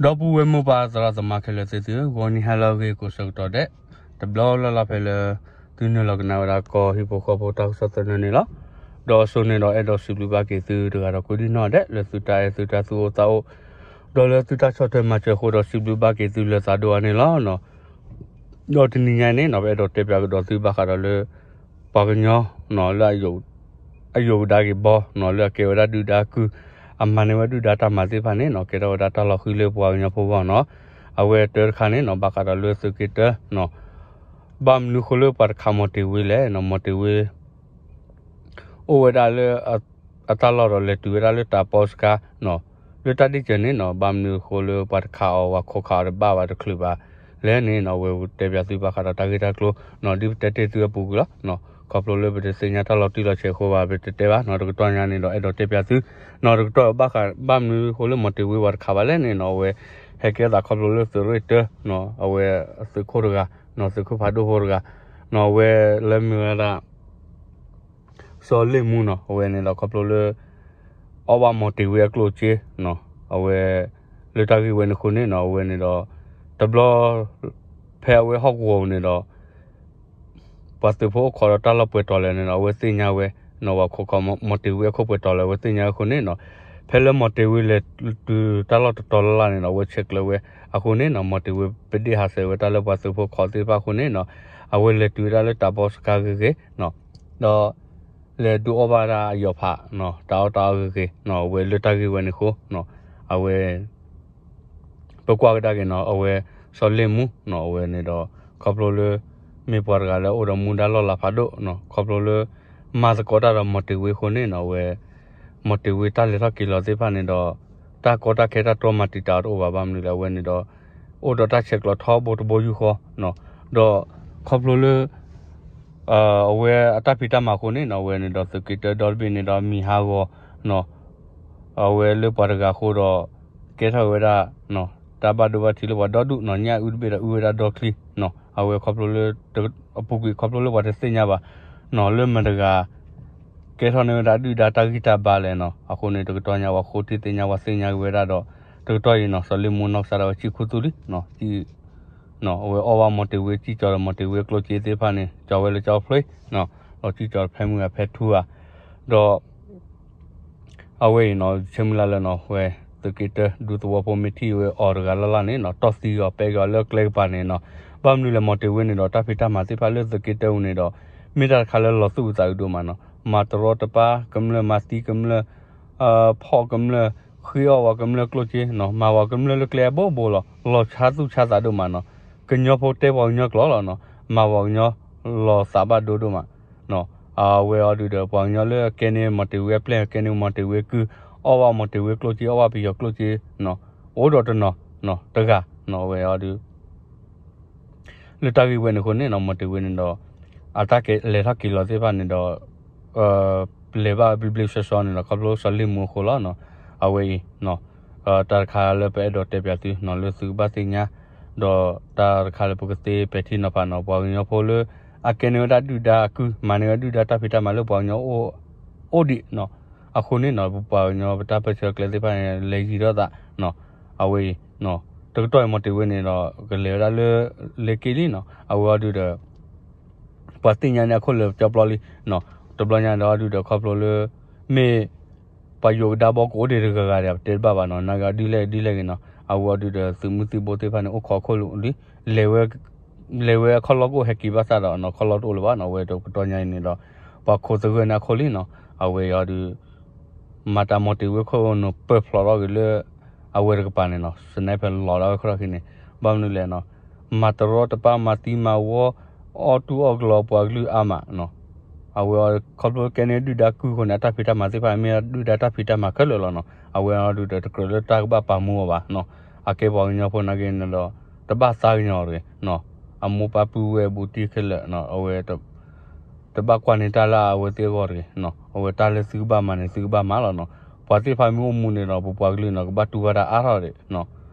ဒီပုၢ်ဝဲၢ်မိၢ်ပၢ်သရၣ်သမါခဲလၢာ်သ့ၣ်သုဧၢ, ဂီၤနံၤဟါလၢအဂ့ၤကိးဆၢကတီၢ်ဒဲး, တဘျီလၢ်လၢ်ဖဲလၢ သုနုာ်လီၤကနၣ်ဝဲဒၣ်ကီၢ်ဟံၣ်ဖိဃီဖိတၢ်ကစီၣ်သနၢၣ်န့ၣ်လီၤ. ဒီးအစိန့ၣ်ဒီးအဲၣ်ဒိးစံးဘျုးဘၣ်က့ၤသုတဂၤဒီးကိးဒံၣ်နီၣ်ဒဲး လၢသုတၢ်အဲၣ်သုတၢ်သူၣ်အိၣ်သးအိၣ်, ဒီးလၢသုတၢ်ဆီၣ်ထွဲမၤစၢၤအဃိဒီးစံးဘျုးဘၣ်က့ၤသုလၢသးဒိၣ်အါန့ၣ်လီၤ. ဒီးတနံၤညါန့ၣ်နီၣ် ပအဲၣ်ဒိးတဲပၠးကဒီးသုဘၣ်ဃးဒီးလၢ ပှၤကညီ လၢ အယိာ်ကဒါက့ၤဘီ လၢအကဲဝဲဒၣ်ဒုၣ်ဒါကုၢ် အမၤန့ၢ်ဝဲဒုၣ်ဒါတၢ်မၤသ့ၣ်တဖၣ်န့ၣ်နီၣ် ကဲထီၣ်ဝဲဒၣ်တၢ်လီၤဃံၤလၢပှၤကညီဖိဂီၢ်နီၣ်. အဝဲတၢတခါန့ၣ်နီၣ် ဘၣ်ဃးဒီးလၢသုးက့တၢ ဘၣ်မနုၤဃိလၢပှၤတခးမီၤတ့ၤဝ့လဲၣ်နီၣ် မီၤတ့ၤဝ့ အိၣ်ဝဲဒၣ်လၢ အတၢ်လီၢ်ဒီးလဲၤတုၤဝဲဒၣ်လၢတၢ်ပီစခါနီၣ်, လၢတၢ်ဒ့ၣ်စၢၤန့ၣ်နီၣ် ဘၣ်မနုၤဃိလၢပှၤတခးအီၤ ပှၤခိးခးအီၤတဘၣ်ဘၣ်တချုးဘၣ်လဲၣ်န့ၣ်နီၣ် အဝဲတဲပၠးသုဘၣ်ဃးဒီးတၢ်ဂ့ၢ်တၢ်ကျိၤနီၣ် ဒ်ပတဲတ့ၢ်သုအပူၤကွံာ်လီၤ. ခီဖျိလၢပတသ့ၣ်ညါတၢ်လီၤတံၢ်လီၤဆဲးအဃိဘၣ် ပတတဲဘၣ်နီၣ် တကတီၢ်ညါန့ၣ်ဒီးအဲၣ်ဒိးတဲပၠးသုနီၣ် တကတီၢ်ဘၣ်ဃး ဘၣ်မနုၤဃိလၢမီၤတ့ၤဝ့ပှၤတခးဘၣ်လဲၣ်န့ၣ်နီၣ် အဝဲ ဟဲကဲထီၣ်သးခီဖျိလၢသုးရ့ၣ်တၢနီၣ် အဝဲသုးခိၣ်တဂၤနီၣ် သုးခိၣ်ဖးဒိၣ်ဖိတဂၤနီၣ် အဝဲလၢမ့ၢ်ဝဲဒၣ် စီၤလ့ၣ်မူနီၣ် အဝဲန့ၣ်ဒီးခီဖျိလၢ အီၣ်ဘၣ်မီၤတ့ၤဝ့အကျိၣ်စ့နီၣ် အဝဲ လၢတၢ်ဂ့ၢ်ဝဲန့ၣ်အဃိန့ၣ်နီၣ် အဝဲန့ၣ်ဒီး တဘျီ ဖဲအဝဲဟီၣ်ကဝီၤပူၤန့ၣ်ဒီး ပှၤသုးဖိအိၣ်ခိးဒီးတၢ်လီၢ်ပှဲၤတီၤလဲၣ်န့ၣ်နီၣ် အဝဲသ့ၣ်ညါဝဲနီၣ် ပှၤခိးခီမီၤတ့ၤဝ့အခိၣ်ပှဲၤတီၤလဲၣ် အဝဲသ့ၣ်ညါဝဲအဃိန့ၣ်နီၣ် ဖဲလၢမီၤတ့ၤဝ့လဲၤတုၤတၢ်လီၢ်တတီၤလၢ်လၢ်န့ၣ်နီၣ် အဝဲဆဲးကျၢးဝဲအဃိန့ၣ်နီၣ် မီၤတ့ၤဝ့ပဒ့ၣ်ဟးဆှဲးဝဲတၢ်လၢပှၤသုးဖိခိးသ့ၣ်တဖၣ်အဃိန့ၣ်နီၣ် အဝဲလဲၤတုၤဝဲဒၣ်လၢတၢ်ပီစခါဂ့ၤဂ့ၤနီၣ် ဒီး လဲၤဒုးအီၣ်ဘၣ်ဒၣ်အယီၤဖးနီၣ် တၢ်အီၣ်တၢ်အီဂ့ၤဂ့ၤနီၣ် အဝဲလၢတၢ်ဂ့ၢ်ဝဲန့ၣ်အဃိနီၣ် အဝဲ ပကွၢ်ကဒါက့ၤနီၣ် အဝဲ စီၤလ့ၣ်မူနီၣ် အဝဲန့ၣ်ဒီး ခီဖျိလၢ မ့ၢ်ပှၤတဂၤလၢအအိၣ်ဒီးမူဒါလီၢ်လၤဖးဒိၣ်နီၣ် ခီဖျိလၢ မၤသကိးတၢ်ဒီးမီၤတ့ၤဝ့အဃိန့ၣ်နီၣ် အဝဲ မီၤတ့ၤဝ့တၢ်လဲၤထီၣ်က့ၤလီၤသ့ၣ်တဖၣ်န့ၣ်ဒီး တၢ်ကီတၢ်ခဲတၢ်တြီမၤတံာ်တာ်အီၤတအိၣ်ဘၣ် ဘၣ်မနုၤလဲၣ် အဝဲန့ၣ်ဒီး အိၣ်ဒီးတၢ်ဆဲးကျိးထီဘိတဘိယူၢ်ဃီနီၣ် ဒီး ခီဖျိလၢ အဝဲအတၢ်ဖံးတၢ်မၤအဃိန့ၣ်နီၣ် အဝဲန့ၣ်ဒီး သုးက့တၢဒီတဘ့ၣ်န့ၣ်ဒီး မံၤဟးဂီၤနီၣ် အဝဲလၢပှၤတဂၤအဃိဒီး ကဲထီၣ်ဝဲဒၣ် တၢ်ဘၣ်ဒိဘၣ်ထံးလၢပှၤဒီဒူၣ်နီၣ် ညၣ်အုၣ်တဘ့ၣ်ဒီးအုၣ်ဝဲဒၣ်ဒီချံနီၣ် အဝဲခီဖျိလၢ အပူၤကွံာ်ခီဖျိလၢပှၤတသ့ၣ်ညါဘၣ်နီၣ် လၢမတၤတဂၤ ကဲထီၣ်န့ၢ်ဝဲဒၣ်ဒုၣ်ဒါတၢ်ဂံၢ်တၢ်ဘါလဲၣ်နီၣ် အဃိန့ၣ် တကတီၢ်ညါပှၤဃိထံသ့ၣ်ညါပှၤသ့ၣ်ညါက့ၤဝဲဒၣ်ဒီး တကတီၢ်အံၤနီၣ် စီၤလ့ၣ်မူနီၢ်ကစၢ်ဒၣ်ဝဲစံၣ်ခူသူၣ်လံနီၣ် အဝဲအီၣ်ဘၣ်မီၤတ့ၤဝ့ စံၣ်ကၠီၤဒီးမီၤတ့ၤဝ့ကျိၣ်စ့သ့ၣ်တဖၣ်န့ၣ် ကၠီၤဝဲလၢကၠီဖျ့နီၣ် ဒီးစံၣ်ကၠီၤဖဲမုၢ်ဂၤဖဲထူဧါ ဒီး အဝဲအံၤနီၣ် ဆၢမုၢ်လၢ်လၢနီၣ် ဝဲ သုးက့တၢ ဒူသဝီဖိမ့ၢ်ထံၣ်ဝဲအီၤတဂၤလၢ်လၢ်န့ၣ်နီၣ် တီၢ်သံအီၤပဲက့ၤအီၤလၢကျဲကပၤန့ၣ်နီၣ် ဘၣ်မနုၤလဲၣ် မီၤတ့ၤဝ့န့ၣ်ဒီး တၢ်ဖံးတၢ်မၤသ့ၣ်တဖၣ်လၢသုးက့တၢပူၤန့ၣ်ဒီး မ့ၢ်တၢ်တခါလၢလီၤသူၣ်အုးသးအုးဒိၣ်မးနီၣ် မၤတရီတပါကမျၢၢ် မၤသံကမျၢၢ် ဖီၣ်ကမျၢၢ် ဃ့အီၣ်ပှၤကမျၢၢ်ကျိၣ်စ့နီၣ် မၤပှၤကမျၢၢ်လၢကျဲအဘိဘိလီၤ လီၤဆါသူၣ်ဆါသးဒိၣ်မးနီၣ် ကညီဖိတဲပှၤကညီကျိာ်လီၤနီၣ် မၤပှၤကညီ လီၤသးဘၣ်ဒိဒိၣ်မး အဝဲအီၤဒုးဒီးပှၤကညီလၢအကဲန့ၢ်မီၤတ့ၤဝ့အပျဲၢ် ကဲန့ၢ်မီၤတ့ၤဝ့ကုၢ် အီၣ်ဘၣ်မီၤတ့ၤဝ့ကျိၣ်စ့ အီၣ်ဘၣ်ပယီၤကျိၣ်စ့ အိၣ်ဒီးတနီၤ တဂၤ အဝဲအီၤဒုး လၢတၢ်ဂ့ၢ်ဝဲန့ၣ်အဃိန့ၣ်နီၣ် မီၤတ့ၤဝ့န့ၣ်ဒီး အတၢ်ကလဲၤထီၣ်က့ၤလီၤသ့ၣ်တဖၣ်န့ၣ်ဒီး လဲၤဘၣ်ဘျ့ဘျ့ဆှီဆှီန့ၣ်ဒီး ခီဖျိစီၤလ့ၣ်မူအဃိလီၤနီၣ် အဝဲအံၤ တၢ်တခါလၢပအဲၣ်ဒိးတဲပၠးသုနီၣ် လၢသုကဘၣ်သ့ၣ်ညါ ဒီးတၢ်တခါလၢပကသ့ပဲာ်ထံနီၤဖးနီၣ် ပှၤကညီဖိလၢ အကဲန့ၢ်ဝဲဒၣ်ဒုၣ်ဒါအကုၢ် မၤန့ၢ်ဝဲဒုၣ်ဒါတၢ်ဖံးတၢ်မၤလၢပှၤကညီအိၣ် အိၣ်ဒံးနီၣ် အဃိန့ၣ်နီၣ် ပပှၤကညီပတၢ်ပၢဆှၢကျဲသ့ၣ်တဖၣ်န့ၣ် လဲၤယံၤထီၣ်သးနီၣ် အဝဲအံၤ တကတီၢ်အံၤမီၤတ့ၤဝ့န့ၣ်ဒီး ကလဲၤဝဲဒၣ်လၢ လ့က့လံနီၣ် အဝဲအီၤဒုးဒီး ပှၤသ့ၣ်ညါန့ၢ်အခိၣ်လၢာ်ကၠီပျီလံနီၣ် တဘျီညါဒီးအီၤဒုးဒီးခီဖျိလၢ မ့ၢ် ပှၤယိၤကဒါဘီကအိၣ်ဒံးတဂၤဂၤဒီး ပတဲတဘၣ်ဘၣ်နီၣ် နာ်က့ဒ်လဲၣ်ဒ်လဲၣ်ဂ့ၤနီၣ် အဝဲအီၤဒုးဒီးသုးမုၢ်သံၣ်ဘိသ့ၣ်တဖၣ်န့ၣ် အိၣ်ခိးအခိၣ်လၢာ်လံ လဲၤဝဲ လဲၤဝဲအခီၣ်လီၢ်ကအိၣ်ဟဲက့ၤဘၣ်ဆၣ်ဒီးနီၣ် ခီၣ်လီၢ်တအိၣ်လၢၤဘၣ်နီၣ် အဝဲတကတီၢ်ညါအံၤန့ၣ်ဒီး ပှၤခိးသဂၢၢ်န့ၢ်အခိၣ်လံနီၣ် အဝဲအီၤဒုး မၤတၢ်မီၤတ့ၤဝ့ခိၣ်နူာ်ပၢၢ်ဖျိးထီၣ်က့ၤလၢ အဝဲတကပၤန့ၣ်နီၣ် sniper လီၤဒၣ်ဝဲခိၣ်ထီၣ်ခံန့ၣ် ဘၣ်မနုၤလဲၣ်နီၣ် မၤတရီတပါမၤသံမၤဝီ အီၣ်တူၢ်အီၣ်ကျီပှၤကလုာ်အါမးနီၣ် အဝဲခီဖျိကဲန့ၢ်ဒုၣ်ဒါကုၢ်အဃိန့ၣ် အတၢ်ဖံးတၢ်မၤသ့ၣ်တဖၣ် မ့ၢ်ဒုၣ်ဒါတၢ်ဖံးတၢ်မၤခဲလၢာ်လီၤနီၣ် အဝဲအီၤဒုးဒီးတကြၢးလၢတၢ်ကဘၣ်ပာ်မူအီၤဘၣ်နီၣ် အကဲပှၤကညီဖိနာ်က့န့ၣ်ဒီး တဘၣ်သးကညီၤတဂ့ၤနီၣ် အမိၢ်ပၢ်ပုၢ်ဝဲၢ်ဘူးတံၢ်ခဲလၢာ်နီၣ် အဝဲ တဘၣ်ကွၢ်န့ၢ်တၢ်လၢအဝဲသ့ၣ်အဂီၢ်တဂ့ၤနီၣ် အဝဲတၢ်လၢသုကဘၣ်မၤန့ၣ် သုကဘၣ်မၤလီၤနီၣ် ပှၤသ့ၣ်တဖၣ်မ့ၢ်အိၣ်မူန့ၣ်ဒီး ပပှၤကလုာ်နီၣ် ကဘၣ်တူၢ်ဘၣ်တၢ်အါထီၣ်ဒံးနီၣ်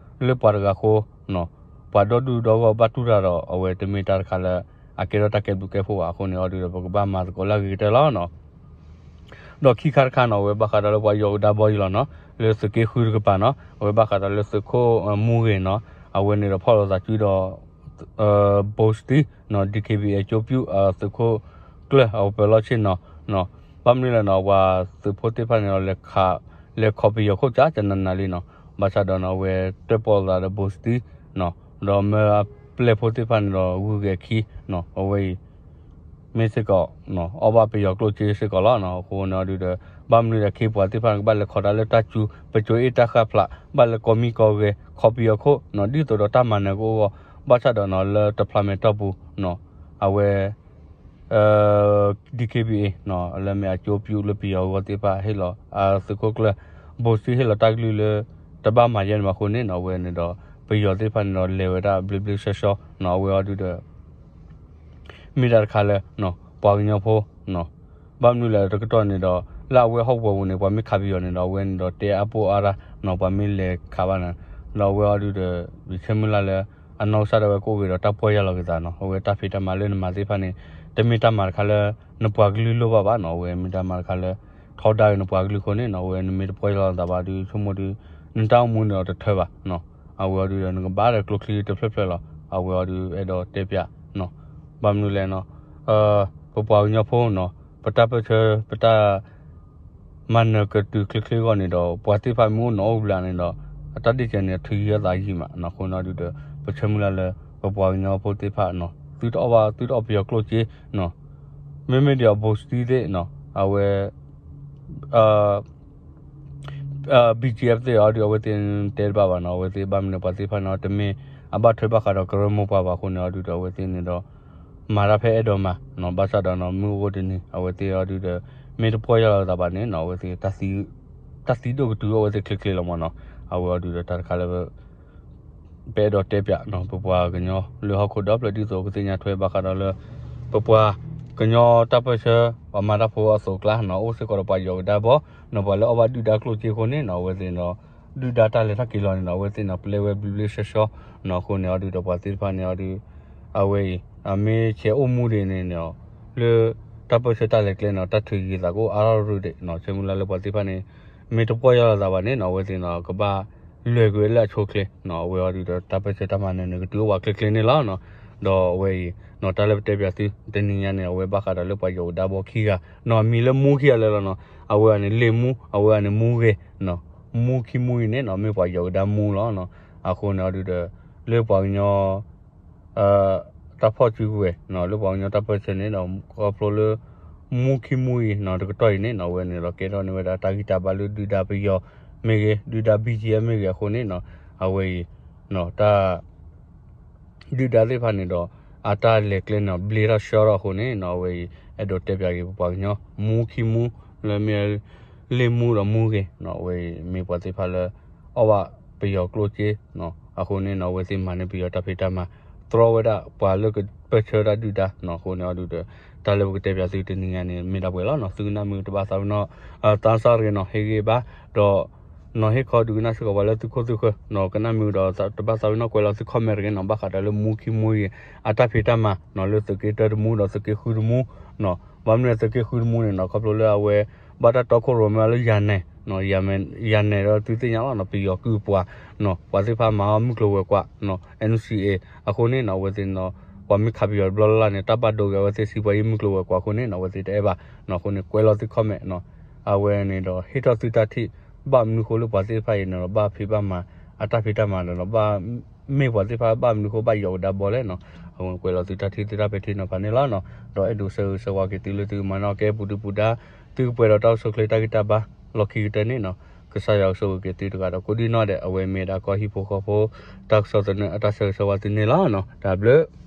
လၢပှၤတဂၤအဃိနီၣ် ပှၤဒီဒူၣ်ဒီဂီၢ်ဘၣ်တူၢ်တၢ်ဒီး အဝဲတမ့ၢ်တၢ်တခါလၢ အကဲထီၣ်တၢ်ကဲဘျုးကဲဖှိၣ်ဘၣ်အဃိန့ၣ် အီၤဒုးဒီး ပကဘၣ်မၤသကိးလၢအဂ့ၤကတၢၢ်လီၤနီၣ် ဒီးခံခါတခါနီၤ အဝဲဘၣ်ဃးဒီးလၢပှၤယီၤကဒါဘီအံၤလီၤနီၤ လၢသုးက့ဃုတကပၤနီၤ အဝဲဘၣ်ဃးဒီးလၢသုးခိၣ်မူဂ့ၤနီၤ အဝဲန့ၣ်ဒီးဖီၣ်လိာ်သးစုဒီး ဘိစတံနီၤ DKBA ကၠိပူၣ် သုးခိၣ်ကျၢၢ် အဝဲပၢၤလီၢ်ဆ့ၣ်နီၤ ဘၣ်မနုၤလဲၣ်နီၤ ပှၤသုးဖိသ့ၣ်တဖၣ်န့ၣ်ဒီး လဲၤခီပယီၤခိၣ်ကၠးကနးနးလံနီၤ ဘၣ်ဆၣ်ဒီးနီၤ အဝဲတၢၣ်ပီၣ်လိာ်သးဒီးဘိစတံနီၤ ဒီးမၢအပျဲၢ်ဖိသ့ၣ်တဖၣ်န့ၣ်ဒီး ဂုၤဂဲၤခံနီၤ အဝဲအံၤ မ့ၢ်စ့ၢ်ကီး အီၣ်ဘၣ်ပယီၤကျိၣ်စ့စ့ၢ်ကီးလီၤနီၤ အဃိန့ၣ်အီၤဒုးဒီး ဘၣ်မနုၤဒီးခ့ပှၤသ့ၣ်တဖၣ်န့ၣ် ကဘၣ်လဲၤခီတၢ်လၢတၢ်စူၤ ပစိၤအ့ၣ်တၢ်ဃၢ်ဖျး ဘၣ်လဲၤကိးမံၤကိးဂဲၤ ခီပယီၤခိၣ်နီၤ ဒ်သိးဒီးတၢ်မၤနၢၤကအိၣ်အဂီၢ် ဘၣ်ဆၣ်ဒီးနီၤ လၢတဖျါမဲာ်တီၢ်ပူၤနီၤ အဝဲ DKBA နီၤ လၢမ့ၢ်အကၠိပူၣ်လၢပယီၤအဂီၢ်သ့ၣ်တဖၣ်ဟ့ၣ်လီၤ အသုးခိၣ်ကျၢၢ် ဘိစတံဟ့ၣ်လီၤတၢ်ကလုၢ်လၢ တဘၣ်မၤယဲၢ်န့ၣ်ဘၣ်အဃိန့ၣ်နီၤ အဝဲန့ၣ်ဒီး ပယီၤသ့ၣ်တဖၣ်န့ၣ်ဒီး လဲၤဝဲဒၣ်ဘျ့ဘျ့ဆှီဆှီနီၤ အဝဲအီၤဒုးဒီး မ့ၢ်တၢ်တခါလၢ ပှၤကညီဖိ ဘၣ်မနုၤလဲၣ်တကတီၢ်န့ၣ်ဒီး လၢအဝဲဟီၣ်ကဝီၤပူၤန့ၣ် ပှၤမ့ၢ်ခးပယီၤန့ၣ်ဒီး အဝဲန့ၣ်ဒီးတဲအါပိၢ်အါရၢ်နီၤ ပှၤမ့ၢ်လဲၤခးဘၣ်န့ၣ် ဒီးအဝဲအီၤဒုးဒီး ယဆၢမုၢ်လၢ်လၢ အနီၢ်ကစၢ်ဒၣ်ဝဲကအိၣ်ဂ့ၤဒီးတၢ်ပီၢ်ယၢ်လီၤက့ၤသးနီၤ အဝဲတၢ်ဖံးတၢ်မၤလၢနမၤသ့ၣ်တဖၣ်န့ၣ် တမ့ၢ်တၢ်မၤတခါလၢ နပှၤကလုာ်လိၣ်ဘၣ်ဘၣ်နီၤ အဝဲမ့ၢ်တၢ်မၤတခါလၢ ထီဒါက့ၤနပှၤကလုာ်အဃိန့ၣ်နီၤ အဝဲနမ့ၢ်တပီၢ်ယၢ်လီၤသးဘၣ်ဒီး ဆိကမိၣ်ဒီး နတၢ်အိၣ်မူန့ၣ်ဒီးတထၢဘၣ်နီၤ အဝဲအီၤဒုးဒီး နကဘၣ်ဒီးကျိချံတဖျၢၣ်ဖျၢၣ်လီၤ အဝဲအီၤဒုးအဲၣ်ဒိးတဲပၠးနီၤ ဘၣ်မနုၤလဲၣ်နီၤ ပပှၤကညီဖိနီၤ ပတၢ်ပၢၢ်ဆၢ ပတၢ် မၤနၢၤကတုၤချ့ချ့အဂီၢ်န့ၣ်ဒီး ပှၤသ့ၣ်တဖၣ်မ့ၢ်အိၣ်နီၢ်အိၣ်ဘျးန့ၣ်ဒီး အတၢ်ဒ့ၣ်ကဲန့ၣ် ထုးယံၤအသးယံၤမးနီၤ အဃိန့ၣ်အီၤဒုးဒီး ပဆၢမုၢ်လၢ်လၢ ပပှၤကညီဖိသ့ၣ်တဖၣ်နီၤ သုတအီၣ်ဘၣ် သုတအီၣ်ပယီၤကျိၣ်စ့နီၤ မ့မ့ၢ်ဒီးအဘိစတံသ့ၣ်နီၤ အဝဲ BGF သ့ၣ်အီၤဒုး အဝဲသ့ၣ်တဲတဘၣ်ဘၣ်နီၤ အဝဲသ့ၣ်ဘၣ်မနုၤပှၤသ့ၣ်တဖၣ်န့ၣ် တမ့ၢ်အဘၣ်ထွဲဘၣ်ဃးဒီးကရၢမိၢ်ပှၢ်ဘၣ်အဃိန့ၣ်အီၤဒုးဒီး အဝဲသ့ၣ်န့ၣ်ဒီး မၤတၢ်ဖဲအဲၣ်ဒိးမၤနီၤ ဘၣ်ဆၣ်ဒီးနီၤ မုၢ်အိၣ်တနံၤ အဝဲသ့ၣ်အီၤဒုးဒီး မ့ၢ်တပီၢ်ယၢ်လီၤသးဘၣ်န့ၣ်နီၤ အဝဲသ့ၣ် တၢ်သံဒိၣ်ကတုၤအဝဲသ့ၣ်ချ့ချ့လီၤမးနီၤ အဝဲအီၤဒုးဒီးတၢ်တခါလၢ ပအဲၣ်ဒိးတဲပၠးနီၤ ပပှၤကညီလၢဟီၣ်ခိၣ်ဒီဖျၢၣ်ဒ်သိးပသ့ၣ်ညါထွဲဘၣ်ဃးဒီးလၢ ပပှၤကညီတၢ်ပၢၢ်ဆၢ ပှၤမၤတၢ်ဖိအသိးအကျါနီၤ အိၣ်စ့ၢ်ကီးဒီးပှၤယီၤကဒါဘီနီၤ ပှၤလၢအီၣ်ဘၣ်ဒုၣ်ဒါကျိၣ်စ့အဃိန့ၣ်နီၤ အဝဲသ့ၣ်န့ၣ်ဒီး ဒုၣ်ဒါတၢ်လဲၤထီၣ်က့ၤလီၤန့ၣ်နီၤ အဝဲသ့ၣ်န့ၣ် ပျဲဝဲဘျ့ဘျ့ဆှီဆှီနီၤ အဃိန့ၣ်အီၤဒုးဒီးပှၤသ့ၣ်တဖၣ်န့ၣ်အီၤဒုး အဝဲအံၤ အမ့ၢ်ဆဲးအိၣ်မူဒံးန့ၣ်နီၤ လၢတၢ်ပၢၢ်ဆၢတၢ်လဲၤကျဲန့ၣ် တၢ်ထုးယံၤသးကအိၣ်အါထီၣ်ရူၢ်ဒံးနီၤ ဆၢမုၢ်လၢ်လၢပှၤသ့ၣ်တဖၣ်န့ၣ် မ့ၢ်တပီၢ်ယၢ်လီၤသးဘၣ်န့ၣ်နီၤ အဝဲသ့ၣ်န့ၣ် ကဘၣ်လွဲၢ်ကွံာ်ဝဲလၢအဆိအချ့နီၤ အဝဲအီၤဒုးဒီးတၢ်ပၢၢ်ဆၢတၢ်မၤနၢၤန့ၣ် ကတုၤအိၣ်ပှၤချ့ချ့န့ၣ်လီၤနီၤ ဒီးအဝဲအံၤနီၤ တၢ်လၢပတဲပၠးသုတနံၤညါန့ၣ် အဝဲဘၣ်ဃးဒီးလၢပှၤယီၤကဒါဘီခံဂၤနီၤ အမံၤလၢမူခံဂၤလၢာ်လီၤနီၤ အဝဲအံၤန့ၣ် လ့ၣ်မူ အဝဲအံၤန့ၣ် မူဂ့ၤနီၤ မူခံမူအံၤန့ၣ်နီၤ မ့ၢ်ပှၤယီၤကဒါမူလီၤနီၤ အဃိန့ၣ်အီၤဒုးဒီး လၢပှၤကညီ တၢ်ဖီၣ်စုကဝဲၤနီၤ လၢပှၤကညီတၢ်ပၢၢ်ဆၢန့ၣ်ဒီး ခီဖျိလၢ မူခံမူအံၤနီၤ တကတီၢ်အံၤန့ၣ်နီၤ အဝဲန့ၣ်ဒီးကဲထီၣ်န့ၢ်ဝဲဒၣ်တၢ်ဂံၢ်တၢ်ဘါလၢဒုၣ်ဒါပယီၤမ့ၢ်ဂ့ၤ ဒုၣ်ဒါ ဘီကၠံၣ်အ့ၣ် မ့ၢ်ဂ့ၤအဃိန့ၣ်နီၤ အဝဲအံၤ တၢ် ဒုၣ်ဒါသ့ၣ်တဖၣ်န့ၣ်ဒီး အတၢ်လဲၤကျဲန့ၣ် ဘျ့ထီၣ်ဆှီထီၣ်အဃိန့ၣ်နီၤ အဝဲအံၤ အဲၣ်ဒိးတဲပၠးက့ၤပပှၤကညီ မူခံမူ လၢမ့ၢ် လ့ၣ်မူဒီးမူဂ့ၤနီၤ အဝဲအံၤ မ့ၢ်ပှၤသ့ၣ်တဖၣ်လၢ အီၣ်ဘၣ် ပယီၤကျိၣ်စ့နီၤ အဃိန့ၣ်နီၤ အဝဲသ့ၣ်မၤန့ၢ်ပယီၤတၢ်ဖံးတၢ်မၤ တြီဝဲဒၣ်ပှၤလၢကပၢၢ်ဆၢတၢ်ဒုၣ်ဒါနီၤ အဃိန့ၣ်အီၤဒုးဒီး တၢ်လၢပကတဲပၠးသုတနံၤညါန့ၣ် မ့ၢ်ဒၣ်ပှဲၤလီၤနီၤ သုကနၣ်မ့ၢ်တဘၣ်သးဝံၤနီၤ သးစၢ်တဂ့ၤနီၤ ဟ့ၣ်ဂံၢ်ဘါ ဒီး နီၤဟ့ၣ်ခီဒုးကနၣ်စ့ၢ်ကီးပှၤလၢသုခိၣ်သုဃၢၤနီၤ ကနၣ်မ့ၢ်ဒီးတဘၣ်သးဝံၤနီၤ ကွဲးလီၤသု comment တဂ့ၤနီၤ ဘၣ်ဃးဒီးလၢမူခံမူအံၤ အတၢ်ဖံးတၢ်မၤနီၤ လၢသုးက့တၢတမူဒီးသုးက့ဃုတမူနီၤ ဘၣ်မနုၤသုးက့ဃုတမူန့ၣ်နီၤ ခီဖျိလၢအဝဲ ဘၣ်တၢ်တီခိၣ်ရိၣ်မဲလၢယၤနဲၣ် ယၤနဲၣ်ဒီးသုသ့ၣ်ညါလီၤနီၤ ပယီၤကုၢ်ပှၤနီၤ ပှၤသ့ၣ်တဖၣ်မၤအီၣ်မုၢ်ကျိၤဝဲၤကွာ်နီၤ NCA အဃိန့ၣ်နီၤ အဝဲသ့ၣ်နီၤ ပှၤမ့ၢ်ခးပယီၤတဘျီလၢ်လၢ်န့ၣ် တၢ်ဘၣ်ဒိဂ့ၤအဝဲသ့ၣ် စံးပှၤယံၢ်မုၢ်ကျိၤဝဲၤကွာ်အဃိန့ၣ်နီၤ အဝဲသ့ၣ်တအဲၣ်ဘၣ်နီၤ အဃိန့ၣ် ကွဲးလီၤသု comment နီၤ အဝဲန့ၣ်ဒီးဟ့ၣ်ထီၣ်သုတၢ်ထံၣ် ဘၣ်မနုၤဃိလၢပှၤသ့ၣ်တဖၣ်အံၤန့ၣ်ဒီး ဘၣ်ဖံးဘၣ်မၤ အတၢ်ဖံးတၢ်မၤဒီး ဘၣ် မ့ၢ်ပှၤသ့ၣ်တဖၣ်ဘၣ်မနုၤဃိဘၣ်ယီၤကဒါဘီလဲၣ်နီၤ အဝဲကွဲးလီၤသုတၢ်ထံၣ်သုတၢ်ပဲာ်ထံနီၤဖးန့ၣ်လီၤနီၤ ဒီးအဲၣ်ဒိးဆၢဂ့ၤဆၢဝါက့ၤသုလၢသုကမၤနီၣ်ကဲပူၤဒုပူၤဒါ သုကပှဲၤဒီးတၢ်အိၣ်ဆူၣ်အိၣ်ချ့တၢ်ဂံၢ်တၢ်ဘါ လီၢ်ခံကတၢၢ်န့ၣ်နီၤ ကစၢ်ယွၤကဆိၣ်ဂ့ၤက့ၤသုတဂၤဒီးကိးဒံနီၢ်ဒဲး အဝဲမ့ၢ်ဒၣ်ကီၢ်ဟံၣ်ဖိဃီဖိ တၢ်ကစီၣ်သန့အတၢ်ဆၢဂ့ၤဆၢဝါသုန့ၣ်လီၤနီၤ တၢ်ဘျုး